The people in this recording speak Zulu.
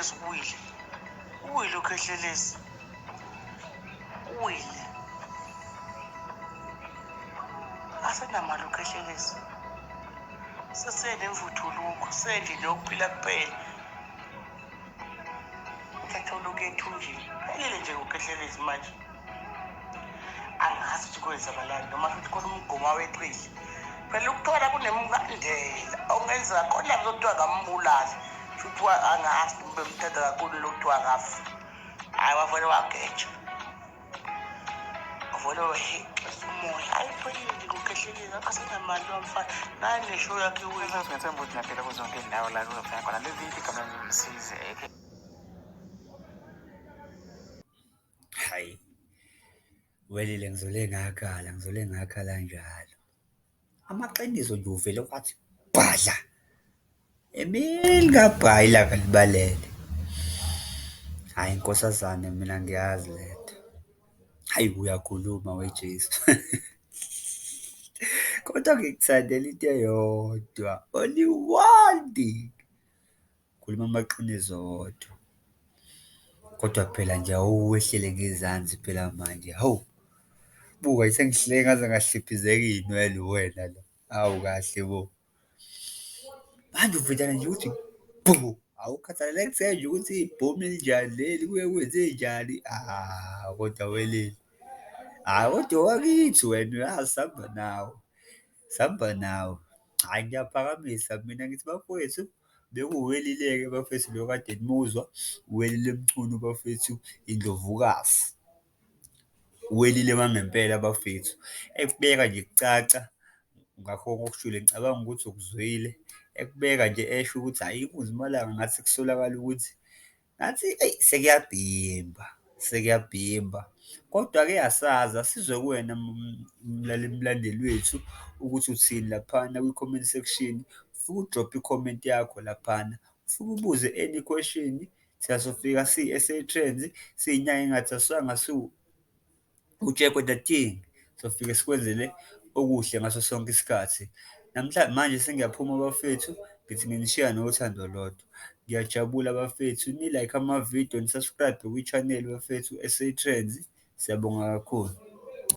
UKhehlelezi uwile, uwile uKhehlelezi, uwile. Asenamali uKhehlelezi, sesenemvuthuluko, sendlini yokuphila kuphela. Uthatha oluku ethunjini, phelile nje ngoKhehlelezi manje. Angazi ukuthi kwenzakalani noma futhi khona umgomo aweqile. Phela ukuthola kunemibandela okungenzeka khona lapho kuthiwa ngambulali, futhi angazi bemthatha kakhulu lo kuthiwa akafa. Hhayi, wavele wageja, wavele waheqisa umoya. Hhayi, phelile nje ngoKhehlelezi, akasenamali lo mfana, naye neshow yakhe iwile. Ngiyethemba ukuthi niyaphila kuzo zonke iy'ndawo la kuzofika khona le video. Igama lami Msizi aka. Hhayi, Welile ngizole ngakhala, ngizole ngakhala njalo. Amaqiniso nje uvele wathi bhadla, emini kabha ilanga libalele. Hhayi, nkosazane mina ngiyazi lento. Hhayi, uyakhuluma weJesu. Kodwa ngikuthandela into eyodwa, only one thing, ukhuluma amaqiniso wodwa. Kodwa phela nje awuwehlele ngezansi phela manje, hawu! Buka nje sengihleke ngaze ngahliphizeka iy'nwele uwena lo, hawu kahle bo. Manje uvele nje uthi bhu, awukhathalele nje ukuthi ibhomu elinjani leli, kuye kwenzenjani, ah, kodwa Welile. Hhayi, kodwa owakithi wena uyazi sihamba nawe, sihamba nawe. Hhayi, ngiyaphakamisa mina ngithi bafowethu, bekuwuWelile-ke bafethu lo okade nimuzwa, uWelile Mchunu bafethu, Indlovukazi. Welile wangempela bafethu, ekubeka nje kucaca ngakho konke okushilo, ngicabanga ukuthi ukuzwile, ekubeka nje esho ukuthi hhayi, inkunzimalanga ngathi kusolakala ukuthi ngathi eyi, sekuyabhimba, sekuyabhimba. Kodwa-ke asazi, asizwe kuwena mlandeli wethu ukuthi uthini laphana kwi-comment section. Ufike u-drop-e i-comment yakho laphana, ufike ubuze any question, thina sofika siyi-SA Trends, siyinyanga engathwasanga, siwu-Tshego the King, sofike sikwenzele okuhle ngaso sonke isikhathi. Manje sengiyaphuma bafethu, ngithi nginishiya nothando lodwa. Ngiyajabula bafethu, ni-like amavidiyo, ni-subscribe kwi-channel bafethu, SA Trends. Siyabonga kakhulu.